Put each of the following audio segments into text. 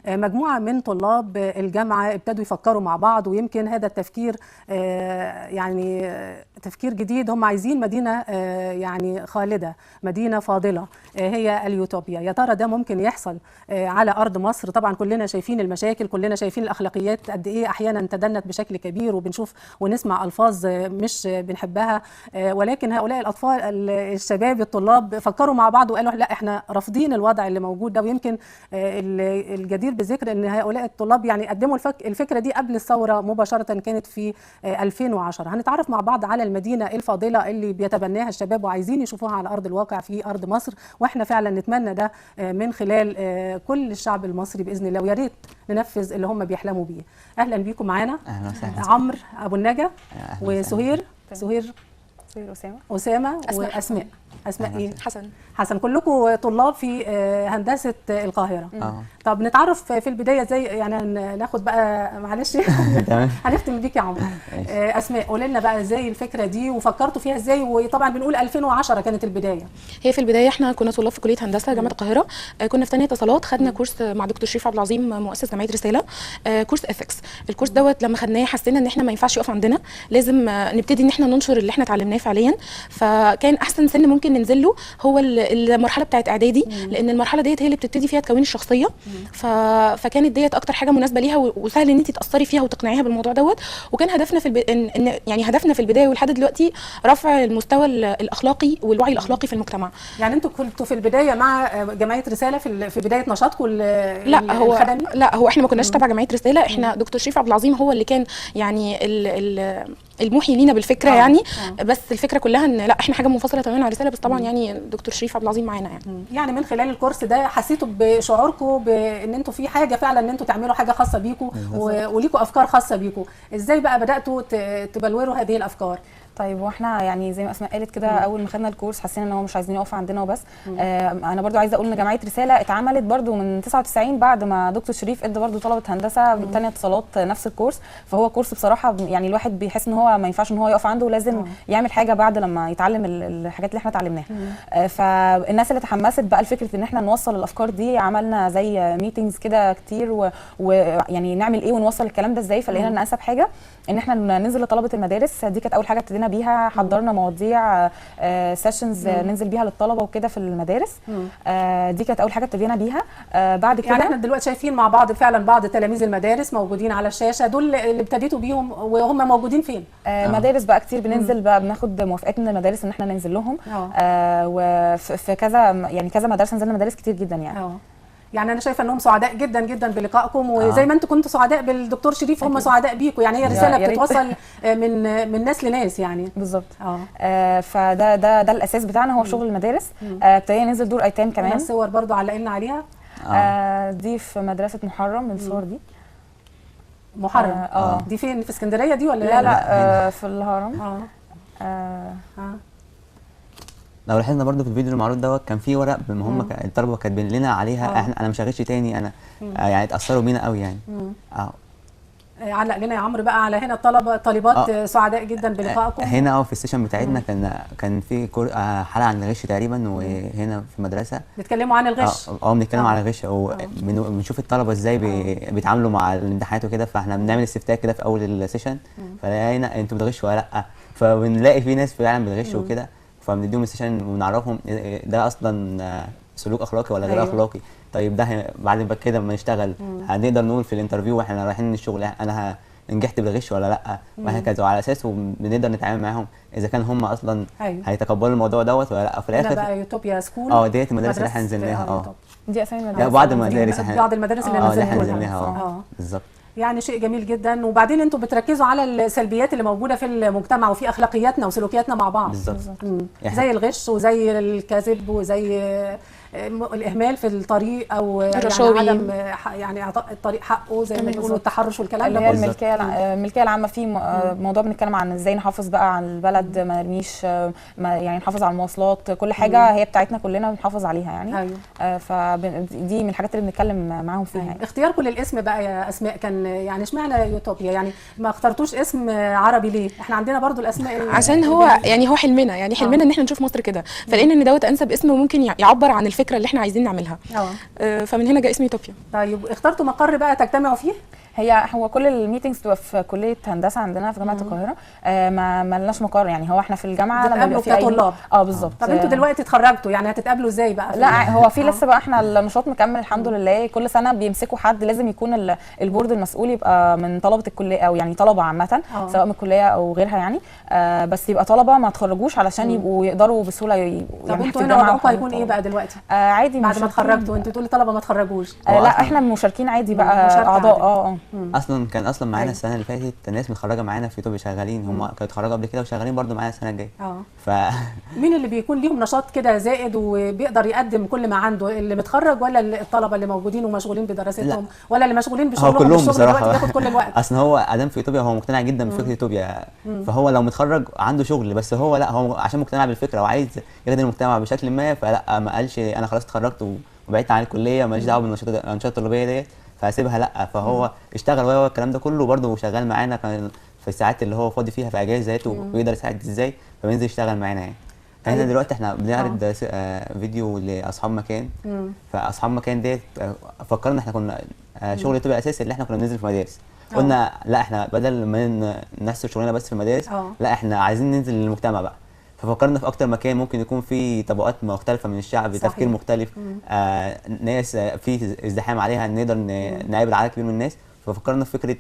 مجموعة من طلاب الجامعة ابتدوا يفكروا مع بعض، ويمكن هذا التفكير يعني تفكير جديد. هم عايزين مدينة يعني خالدة، مدينة فاضلة، هي اليوتوبيا. يا ترى ده ممكن يحصل على أرض مصر؟ طبعا كلنا شايفين المشاكل، كلنا شايفين الأخلاقيات قد إيه أحيانا تدنت بشكل كبير، وبنشوف ونسمع ألفاظ مش بنحبها، ولكن هؤلاء الأطفال الشباب الطلاب فكروا مع بعض وقالوا لا، احنا رافضين الوضع اللي موجود ده. ويمكن الجدير بالذكر ان هؤلاء الطلاب يعني قدموا الفكرة دي قبل الثورة مباشرة، كانت في 2010. هنتعرف مع بعض على المدينة الفاضلة اللي بيتبناها الشباب وعايزين يشوفوها على ارض الواقع في ارض مصر، واحنا فعلا نتمنى ده من خلال كل الشعب المصري باذن الله، ويا ريت ننفذ اللي هم بيحلموا بيه. اهلا بيكم معانا. اهلا وسهلا. عمرو ابو النجا وسهير، سهير اسامة، اسامة واسماء. اسماء ايه؟ حسن. حسن. كلكم طلاب في هندسة القاهرة. طب نتعرف في البداية زي يعني ناخد بقى، معلش هنختم بيك يا عمرو. اسماء، قولي لنا بقى ازاي الفكرة دي وفكرتوا فيها ازاي؟ وطبعا بنقول 2010 كانت البداية. هي في البداية احنا كنا طلاب في كليه هندسة جامعه القاهرة، كنا في ثانية اتصالات، خدنا كورس مع دكتور شريف عبد العظيم مؤسس جمعية رسالة، كورس ethics. الكورس دوت لما خدناه حسينا ان احنا ما ينفعش يقف عندنا، لازم نبتدي ان احنا ننشر اللي احنا اتعلمناه فعليا. فكان احسن سن ممكن ننزل له هو المرحلة بتاعت اعدادي، لان المرحلة ديت هي اللي بتبتدي فيها تكوين الشخصية. فكانت ديت اكتر حاجة مناسبة ليها وسهل ان انت تاثري فيها وتقنعيها بالموضوع دوت. وكان هدفنا في إن يعني هدفنا في البداية ولحد دلوقتي رفع المستوى الاخلاقي والوعي الاخلاقي في المجتمع. يعني انتوا كنتوا في البداية مع جمعية رسالة في بداية نشاطكم؟ لا هو الخدمي؟ لا، هو احنا ما كناش تبع جمعية رسالة، احنا دكتور شريف عبد العظيم هو اللي كان يعني الموحي لينا بالفكرة. يعني بس الفكرة كلها ان لا، احنا حاجة منفصلة تماما عن رسالة، بس طبعا يعني دكتور شريف عبد العظيم معانا يعني. يعني من خلال الكورس ده حسيتوا بشعوركم بان انتوا في حاجة فعلا، ان انتوا تعملوا حاجة خاصة بيكم وليكوا افكار خاصة بيكم. ازاي بقى بداتوا تبلوروا هذه الافكار؟ طيب، واحنا يعني زي ما اسماء قالت كده، اول ما خدنا الكورس حسينا ان هو مش عايزين يقف عندنا وبس. انا برضو عايزه اقول ان جمعية رسالة اتعملت برضو من 99 بعد ما دكتور شريف ادى برضو طلبه هندسة ثانية اتصالات نفس الكورس. فهو كورس بصراحة يعني الواحد بيحس ان هو ما ينفعش ان هو يقف عنده، لازم يعمل حاجة بعد لما يتعلم الحاجات اللي احنا اتعلمناها. فالناس اللي تحمست بقى لفكرة ان احنا نوصل الافكار دي، عملنا زي meetings كده كتير ويعني نعمل ايه ونوصل الكلام ده ازاي. فلقينا ان انسب حاجة ان احنا ننزل لطلبه المدارس. دي كانت اول حاجة ابتدينا بيها، حضرنا مواضيع sessions ننزل بيها للطلبة وكده في المدارس. دي كانت اول حاجة ابتدينا بيها. بعد كده يعني احنا دلوقتي شايفين مع بعض فعلا بعض تلاميذ المدارس موجودين على الشاشة، دول اللي ابتديتوا بيهم، وهم موجودين فين؟ مدارس بقى كتير بننزل بقى، بناخد موافقات من المدارس ان احنا ننزل لهم. وفي كذا يعني كذا مدرسه، نزلنا مدارس كتير جدا يعني. يعني انا شايفه انهم سعداء جدا جدا بلقائكم، وزي ما انتم كنتوا سعداء بالدكتور شريف هم سعداء بيكم. يعني هي رسالة بتتوصل من ناس لناس يعني. بالظبط. فده ده ده الاساس بتاعنا، هو شغل المدارس. ابتدينا ننزل دور ايتام كمان. الصور برضو علقنا عليها. دي في مدرسه محرم، الصور دي محرم. دي فين؟ في اسكندرية دي ولا؟ لا لا، في الهرم. لو لاحظنا برضو في الفيديو المعروض دوت كان في ورق هم الطلبة كاتبين لنا عليها احنا انا مش هغش تاني، انا يعني اتاثروا بينا قوي يعني. علق لنا يا عمرو بقى على هنا الطلبة الطالبات سعداء جدا بلقائكم هنا. في ال session بتاعتنا كان في حلقة عن الغش تقريبا، وهنا في المدرسة بيتكلموا عن الغش. بنتكلم عن الغش وبنشوف الطلبة ازاي بيتعاملوا مع الامتحانات وكده. فاحنا بنعمل استفتاء كده في اول ال session، فلقينا انتوا بتغشوا ولا لا، فبنلاقي في ناس فعلا بتغش وكده، فبنديهم ال session ونعرفهم ده اصلا سلوك اخلاقي ولا غير اخلاقي. طيب ده بعد كده لما نشتغل هنقدر نقول في ال interview واحنا رايحين الشغل انا نجحت بالغش ولا لا، وهكذا. وعلى اساسه بنقدر نتعامل معاهم اذا كان هم اصلا هيتقبلوا الموضوع دوت ولا لا. في الاخر بقى يوتوبيا school ديت المدارس اللي احنا نزلناها. دي اسامي المدارس، بعض المدارس بعض المدارس اللي نزلناها. بالظبط. يعني شيء جميل جدا. وبعدين انتوا بتركزوا على السلبيات اللي موجودة في المجتمع وفي اخلاقياتنا وسلوكياتنا مع بعض. بالظبط. زي الغش وزي الكذب وزي الاهمال في الطريق، او يعني عدم يعني اعطاء الطريق حقه زي ما بيقولوا، التحرش والكلام ده. اللي هي الملكية العامة. في موضوع بنتكلم عن ازاي نحافظ بقى على البلد، ما نرميش، يعني نحافظ على المواصلات، كل حاجة هي بتاعتنا كلنا بنحافظ عليها يعني. فدي من الحاجات اللي بنتكلم معاهم فيها يعني. اختياركم للاسم بقى يا اسماء كان يعني اشمعنى يوتوبيا؟ يعني ما اخترتوش اسم عربي ليه؟ احنا عندنا برضو الاسماء عشان هو يعني هو حلمنا، يعني حلمنا ان احنا نشوف مصر كده، فلقينا ان دوت انسب اسم وممكن يعبر عن الفكرة. الفكرة اللي احنا عايزين نعملها. فمن هنا جاء اسم يوتوبيا. طيب اخترتوا مقر بقى تجتمعوا فيه؟ هو كل ال meetings بتبقى في كليه هندسة عندنا في جامعه القاهرة. ما لناش مقر يعني، هو احنا في الجامعة لما بيبقى في كطلاب. بالظبط. طب انتوا دلوقتي اتخرجتوا، يعني هتتقابلوا ازاي بقى؟ لا هو في لسه بقى، احنا النشاط مكمل الحمد لله. كل سنة بيمسكوا حد، لازم يكون ال board المسؤول يبقى من طلبه الكلية او يعني طلبه عامة، سواء من الكلية او غيرها يعني، بس يبقى طلبه ما تخرجوش علشان يبقوا يقدروا بسهولة. يعني طب انتوا هنا وضعكم هيكون ايه بقى دلوقتي؟ عادي بعد ما اتخرجتوا. انتوا تقولي طلبه ما تخرجوش. لا احنا مشاركين عادي بقى، اعضاء. اصلا كان اصلا معانا السنة اللي فاتت ناس متخرجة معانا في يوتوبيا شغالين، هم كانوا اتخرجوا قبل كده وشغالين برده معانا السنة الجاية. مين اللي بيكون ليهم نشاط كده زائد وبيقدر يقدم كل ما عنده، اللي متخرج ولا الطلبة اللي موجودين ومشغولين بدراستهم، ولا اللي مشغولين بشغلهم؟ كلهم بصراحة بياخد كل الوقت. اصل هو ادم في يوتوبيا هو مقتنع جدا بفكره يوتوبيا، فهو لو متخرج عنده شغل، بس هو لا، هو عشان مقتنع بالفكرة وعايز يخدم المجتمع بشكل ما، فلا ما قالش انا خلاص اتخرجت وبعدت عن الكلية ماليش دعوه بالانشطه الطلابيه ديت فهسيبها، لا. فهو اشتغل وهو الكلام ده كله برده شغال معانا، كان في الساعات اللي هو فاضي فيها في اجازاته ويقدر يساعد ازاي، فبينزل يشتغل معانا يعني. احنا دلوقتي احنا بنعرض فيديو لاصحاب مكان. فاصحاب مكان ديت فكرنا احنا كنا شغل يوتوبيا اساسي اللي احنا كنا بننزل في مدارس، قلنا لا احنا بدل ما نحصر شغلنا بس في المدارس، لا احنا عايزين ننزل للمجتمع بقى. ففكرنا في اكتر مكان ممكن يكون فيه طبقات مختلفة من الشعب، صحيح. تفكير مختلف، ناس في ازدحام عليها، نقدر نقابل عدد كبير من الناس. ففكرنا في فكرة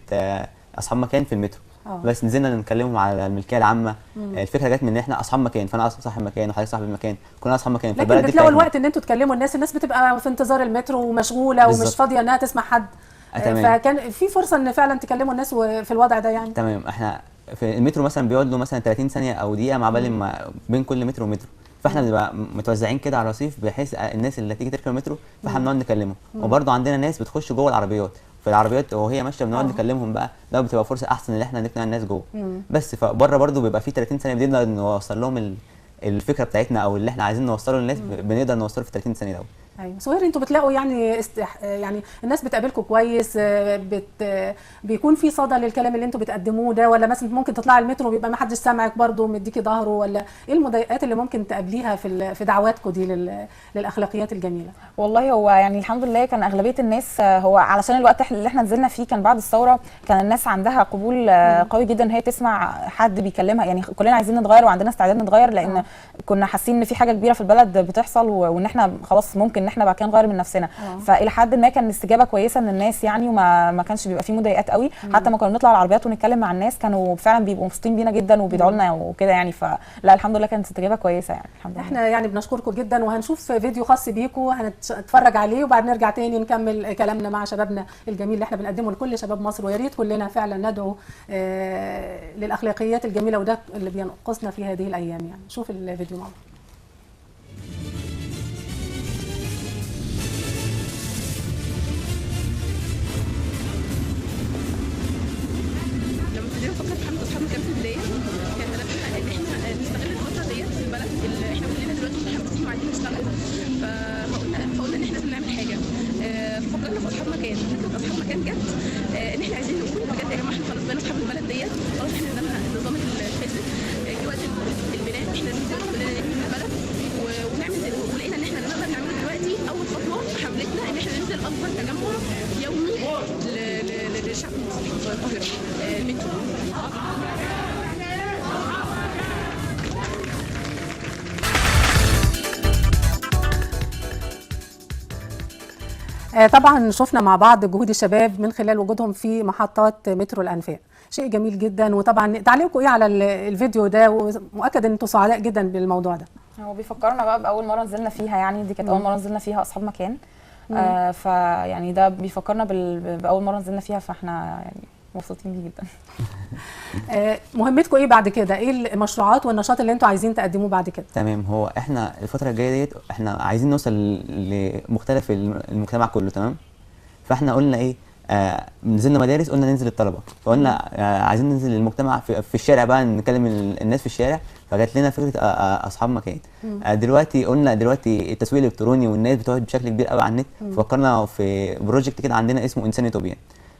اصحاب مكان في المترو. بس نزلنا نكلمهم على الملكية العامة. الفكرة جت من ان احنا اصحاب مكان، فانا صاحب مكان وحضرتك صاحب المكان، كلنا اصحاب مكان. لكن بتلاقوا الوقت ان انتوا تكلموا الناس، الناس بتبقى في انتظار المترو ومشغوله ومش فاضية انها تسمع حد. فكان في فرصة ان فعلا تكلموا الناس في الوضع ده يعني. تمام. احنا في المترو مثلا بيقعد له مثلا 30 ثانية او دقيقة مع بال ما بين كل متر ومترو، فاحنا بنبقى متوزعين كده على الرصيف بحيث الناس اللي هتيجي تركب المترو فاحنا بنقعد نكلمهم. وبرده عندنا ناس بتخش جوه العربيات، في العربيات وهي ماشية بنقعد نكلمهم بقى، ده بتبقى فرصة احسن ان احنا نقنع الناس جوه. بس فبره برده بيبقى في 30 ثانية بنقدر نوصل لهم الفكرة بتاعتنا او اللي احنا عايزين نوصله للناس، بنقدر نوصله في 30 ثانية دوت. ايوه سهير، انتوا بتلاقوا يعني يعني الناس بتقابلكم كويس، بيكون في صدى للكلام اللي انتوا بتقدموه ده، ولا مثلا ممكن تطلعي المترو وبيبقى ما حدش سامعك برده ومديكي ظهره، ولا ايه المضايقات اللي ممكن تقابليها في دعواتكم دي للاخلاقيات الجميلة؟ والله هو يعني الحمد لله كان اغلبية الناس، هو علشان الوقت اللي احنا نزلنا فيه كان بعد الثورة، كان الناس عندها قبول قوي جدا ان هي تسمع حد بيكلمها، يعني كلنا عايزين نتغير وعندنا استعداد نتغير، لان كنا حاسين ان في حاجة كبيرة في البلد بتحصل، وان احنا خلاص ممكن ان احنا بعد كده نغير من نفسنا. فالى حد ما كان الاستجابة كويسة من الناس يعني، وما كانش بيبقى فيه مضايقات قوي. حتى ما كنا بنطلع العربيات ونتكلم مع الناس كانوا فعلا بيبقوا مبسوطين بينا جدا وبيدعوا لنا وكده يعني. فلا الحمد لله كانت استجابة كويسة يعني الحمد لله. احنا يعني بنشكركم جدا، وهنشوف فيديو خاص بيكم هنتفرج عليه وبعد نرجع تاني نكمل كلامنا مع شبابنا الجميل اللي احنا بنقدمه لكل شباب مصر، ويا ريت كلنا فعلا ندعو للاخلاقيات الجميلة، وده اللي بينقصنا في هذه الايام يعني. شوف الفيديو مع بعض. فكرة حملة أصحاب مكان في البداية كان هدفنا إن إحنا نستغل الفترة ديت في البلد اللي إحنا كلنا دلوقتي متحمسين وعايزين نشتغل، فقلنا إن إحنا لازم نعمل حاجة. ففكرنا في أصحاب مكان. فكرة أصحاب مكان جت إن إحنا عايزين نقول بجد يا جماعة إحنا خلاص بقينا أصحاب البلد ديت، خلاص إحنا النظام الفاسد، جه وقت البناء، إحنا لازم دلوقتي كلنا نبني البلد ونعمل. ولقينا إن إحنا نقدر نعمله دلوقتي. أول خطوة في حملتنا إن إحنا ننزل أكبر تجمع يومي للشعب المصري في القاهرة، المترو. طبعا شفنا مع بعض جهود الشباب من خلال وجودهم في محطات مترو الأنفاق، شيء جميل جدا. وطبعا تعليقكم ايه على الفيديو ده؟ ومؤكد ان انتم سعداء جدا بالموضوع ده. هو بيفكرنا بقى باول مرة نزلنا فيها يعني، دي كانت اول مرة نزلنا فيها اصحاب مكان، فيعني ده بيفكرنا باول مرة نزلنا فيها، فاحنا يعني مبسوطين بيه جدا. مهمتكم ايه بعد كده؟ ايه المشروعات والنشاط اللي انتوا عايزين تقدموه بعد كده؟ تمام. هو احنا الفترة الجاية ديت احنا عايزين نوصل لمختلف المجتمع كله. تمام. فاحنا قلنا ايه، نزلنا مدارس، قلنا ننزل الطلبة، فقلنا عايزين ننزل للمجتمع في الشارع بقى، نكلم الناس في الشارع. فجات لنا فكرة اصحاب مكان. دلوقتي قلنا دلوقتي التسويق الالكتروني والناس بتقعد بشكل كبير قوي على النت، فكرنا في project كده عندنا اسمه انسان يوتوبيا.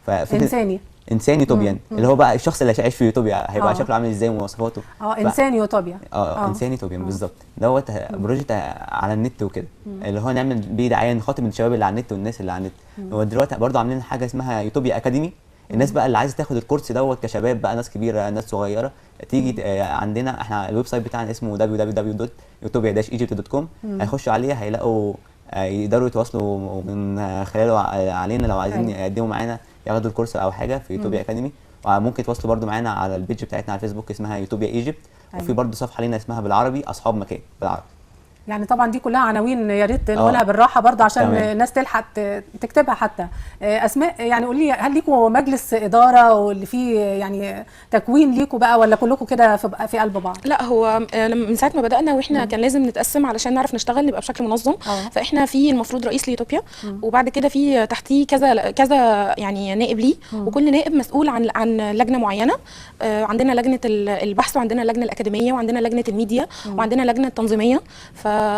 ففكره انساني. انسان utopian، اللي هو بقى الشخص اللي هيعيش في يوتوبيا هيبقى شكله عامل ازاي ومواصفاته. انسان يوتوبيا. انسان utopian بالظبط. دوت project على النت وكده، اللي هو نعمل بيه دعاية، نخاطب الشباب اللي على النت والناس اللي على النت. هو دلوقتي برضه عاملين حاجة اسمها يوتوبيا academy، الناس بقى اللي عايزه تاخد الكورس دوت كشباب بقى، ناس كبيرة ناس صغيرة، تيجي عندنا احنا ال website بتاعنا اسمه www.utopia-egypt.com، هيخشوا عليه هيلاقوا يقدروا يتواصلوا من خلاله علينا لو عايزين يقدموا معانا ياخدوا الكورس او حاجة في يوتوبيا academy. وممكن يتواصلوا برضو معانا على ال page بتاعتنا على الفيسبوك اسمها يوتوبيا Egypt. وفي برضو صفحة لينا اسمها بالعربي اصحاب مكان بالعربي. يعني طبعا دي كلها عناوين يا ريت نقولها بالراحة برضه عشان الناس تلحق تكتبها حتى. اسماء، يعني قولي لي، هل ليكوا مجلس ادارة واللي فيه يعني تكوين ليكوا بقى، ولا كلكم كده في قلب بعض؟ لا، هو من ساعة ما بدانا واحنا كان لازم نتقسم علشان نعرف نشتغل، نبقى بشكل منظم. فاحنا في المفروض رئيس ليوتوبيا، وبعد كده في تحتيه كذا كذا يعني نائب ليه، وكل نائب مسؤول عن لجنة معينة. عندنا لجنة البحث، وعندنا اللجنة الاكاديمية، وعندنا لجنة الميديا، وعندنا لجنة التنظيمية.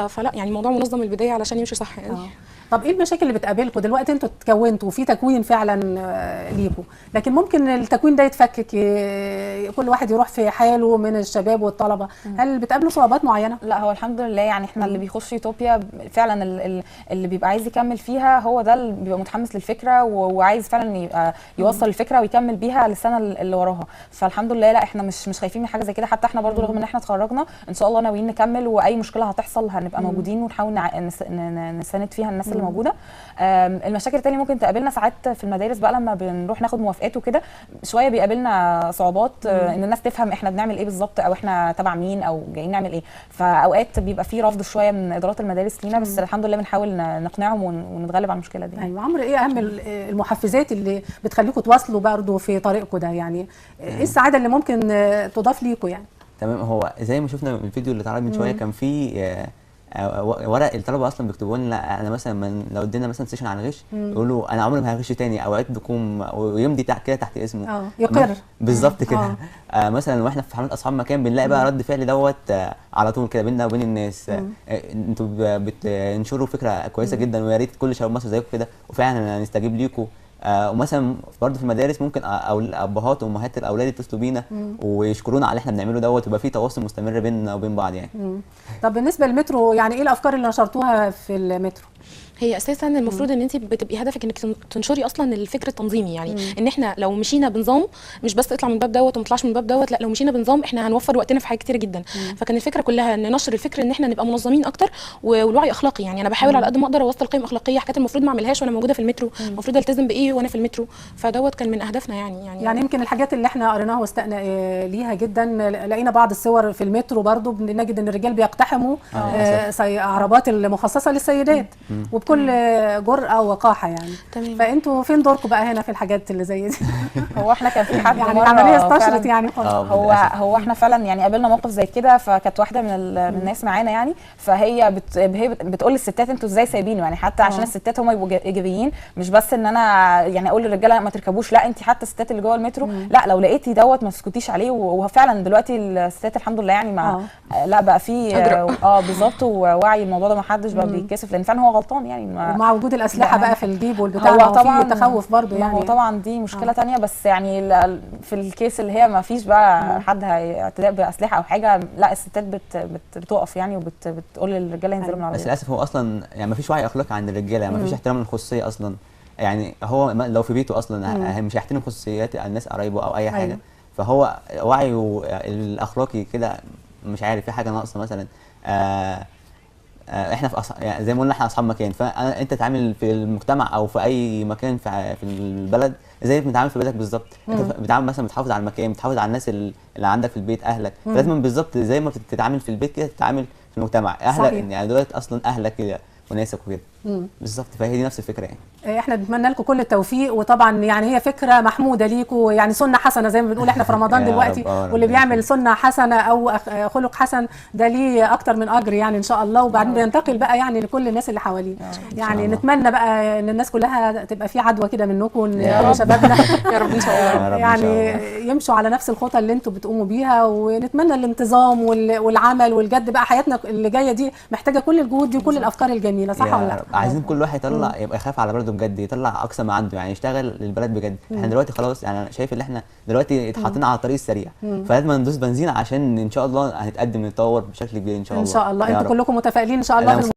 فلا يعني الموضوع منظم من البداية علشان يمشي صح يعني. طب ايه المشاكل اللي بتقابلكم دلوقتي؟ انتوا اتكونتوا وفي تكوين فعلا ليكم، لكن ممكن التكوين ده يتفكك، كل واحد يروح في حاله من الشباب والطلبة. هل بتقابلوا صعوبات معينة؟ لا، هو الحمد لله يعني احنا اللي بيخش يوتوبيا فعلا اللي بيبقى عايز يكمل فيها هو ده اللي بيبقى متحمس للفكرة وعايز فعلا يبقى يوصل الفكرة ويكمل بيها للسنة اللي وراها. فالحمد لله لا، احنا مش خايفين من حاجة زي كده. حتى احنا برضو رغم ان احنا اتخرجنا ان شاء الله ناويين نكمل، واي مشكلة هتحصل هنبقى موجودين ونحاول نساند فيها الناس اللي موجودة. المشاكل التانية ممكن تقابلنا ساعات في المدارس بقى لما بنروح ناخد موافقات وكده، شوية بيقابلنا صعوبات ان الناس تفهم احنا بنعمل ايه بالظبط، او احنا تبع مين، او جايين نعمل ايه. فاوقات بيبقى في رفض شوية من ادارات المدارس لينا، بس الحمد لله بنحاول نقنعهم ونتغلب على المشكلة دي. ايوه عمرو، ايه اهم المحفزات اللي بتخليكم تواصلوا برضه في طريقكم ده؟ يعني ايه السعادة اللي ممكن تضاف ليكم يعني؟ تمام، هو زي ما شفنا من الفيديو اللي اتعرض من شوية كان في ورق الطلبة اصلا بيكتبوا لنا، انا مثلا لو ادينا مثلا session عن الغش يقولوا انا عمري ما هغش تاني، اوعدكم، ويمضي كده تحت اسمه، يقر بالظبط كده. مثلا واحنا في حمله اصحاب مكان بنلاقي بقى رد فعل دوت على طول كده بيننا وبين الناس، انتوا بتنشروا فكرة كويسة جدا، ويا ريت كل شباب مصر زيكم كده، وفعلا هنستجيب ليكم. ومثلا برضه في المدارس ممكن او الابهات وامهات الاولاد يتصلوا بينا ويشكرونا على اللي احنا بنعمله دوت، ويبقى في تواصل مستمر بيننا وبين بعض يعني. طب بالنسبة للمترو، يعني ايه الافكار اللي نشرتوها في المترو؟ هي اساسا المفروض ان انت بتبقي هدفك انك تنشري اصلا الفكر التنظيمي، يعني ان احنا لو مشينا بنظام، مش بس اطلع من الباب دوت وما تطلعش من الباب دوت، لا لو مشينا بنظام احنا هنوفر وقتنا في حاجات كتير جدا. فكان الفكرة كلها ان نشر الفكر ان احنا نبقى منظمين اكتر، والوعي اخلاقي. يعني انا بحاول على قد ما اقدر اوصل قيم اخلاقية، حاجات المفروض ما اعملهاش وانا موجودة في المترو، المفروض التزم بايه وانا في المترو. فدوت كان من اهدافنا يعني يمكن الحاجات اللي احنا قريناها واستقنا ليها جدا، لقينا بعض الصور في المترو برضو بنجد ان الرجال بيقتحموا عربات المخصصة للسيدات وبكل جرأة وقاحة يعني. تمام. فانتوا فين دوركم بقى هنا في الحاجات اللي زي دي؟ هو احنا كان في حد يعني العملية استشرت يعني خالص. هو احنا فعلا يعني قابلنا موقف زي كده، فكانت واحدة من الناس معانا يعني، فهي بتقول للستات انتوا ازاي سايبينه يعني، حتى عشان الستات هم يبقوا ايجابيين، مش بس ان انا يعني اقول للرجاله ما تركبوش، لا انت حتى الستات اللي جوه المترو لا لو لقيتي دوت ما تسكتيش عليه. وفعلا دلوقتي الستات الحمد لله يعني مع لا بقى في بالظبط ووعي الموضوع ده، ما حدش بقى بيتكسف لان فعلا هو غلطان يعني. ومع وجود الاسلحة بقى في الجيب والبتاع، هو طبعا تخوف برضه يعني. هو طبعا دي مشكلة ثانية، بس يعني في ال case اللي هي ما فيش بقى حد اعتداء باسلحه او حاجة، لا الستات بتقف يعني وبتقول للرجاله ينزلوا من العربية. بس للاسف هو اصلا يعني ما فيش وعي اخلاقي عند الرجالة، يعني ما فيش احترام للخصوصيه اصلا. يعني هو لو في بيته اصلا مش هيحترم خصوصيات الناس قرايبه او اي حاجة. فهو وعيه الاخلاقي كده مش عارف في حاجة ناقصه مثلا. احنا في يعني زي ما قلنا احنا اصحاب مكان، فانت تتعامل في المجتمع او في اي مكان في البلد زي ما بتتعامل في بيتك بالظبط. انت بتتعامل مثلا، بتحافظ على المكان، بتحافظ على الناس اللي عندك في البيت، اهلك. فلازم بالظبط زي ما بتتعامل في البيت كده تتعامل في المجتمع، اهلك يعني دولت اصلا اهلك كده وناسك وكده بالظبط. فهي دي نفس الفكرة يعني. احنا بنتمنى لكم كل التوفيق، وطبعا يعني هي فكرة محمودة ليكم، يعني سنة حسنه زي ما بنقول احنا في رمضان دلوقتي، واللي بيعمل سنة حسنه او خلق حسن ده ليه اكتر من اجر يعني ان شاء الله. وبعدين بينتقل بقى يعني لكل الناس اللي حواليه. يعني نتمنى بقى ان الناس كلها تبقى في عدوى كده منكم، ان شبابنا يا رب ان شاء الله يعني يمشوا على نفس الخطى اللي انتم بتقوموا بيها، ونتمنى الانتظام والعمل والجد بقى. حياتنا اللي جاية دي محتاجه كل الجهود دي وكل الافكار الجميلة، صح ولا لا؟ عايزين كل واحد يطلع، يبقى يخاف على بلده بجد، يطلع اقصى ما عنده، يعني يشتغل للبلد بجد. احنا دلوقتي خلاص، يعني انا شايف ان احنا دلوقتي اتحطينا على الطريق السريع، فلازم ندوس بنزين عشان ان شاء الله هنتقدم نتطور بشكل كبير ان شاء ان الله. شاء الله. يا انتوا رب. كلكم متفائلين ان شاء الله أنا في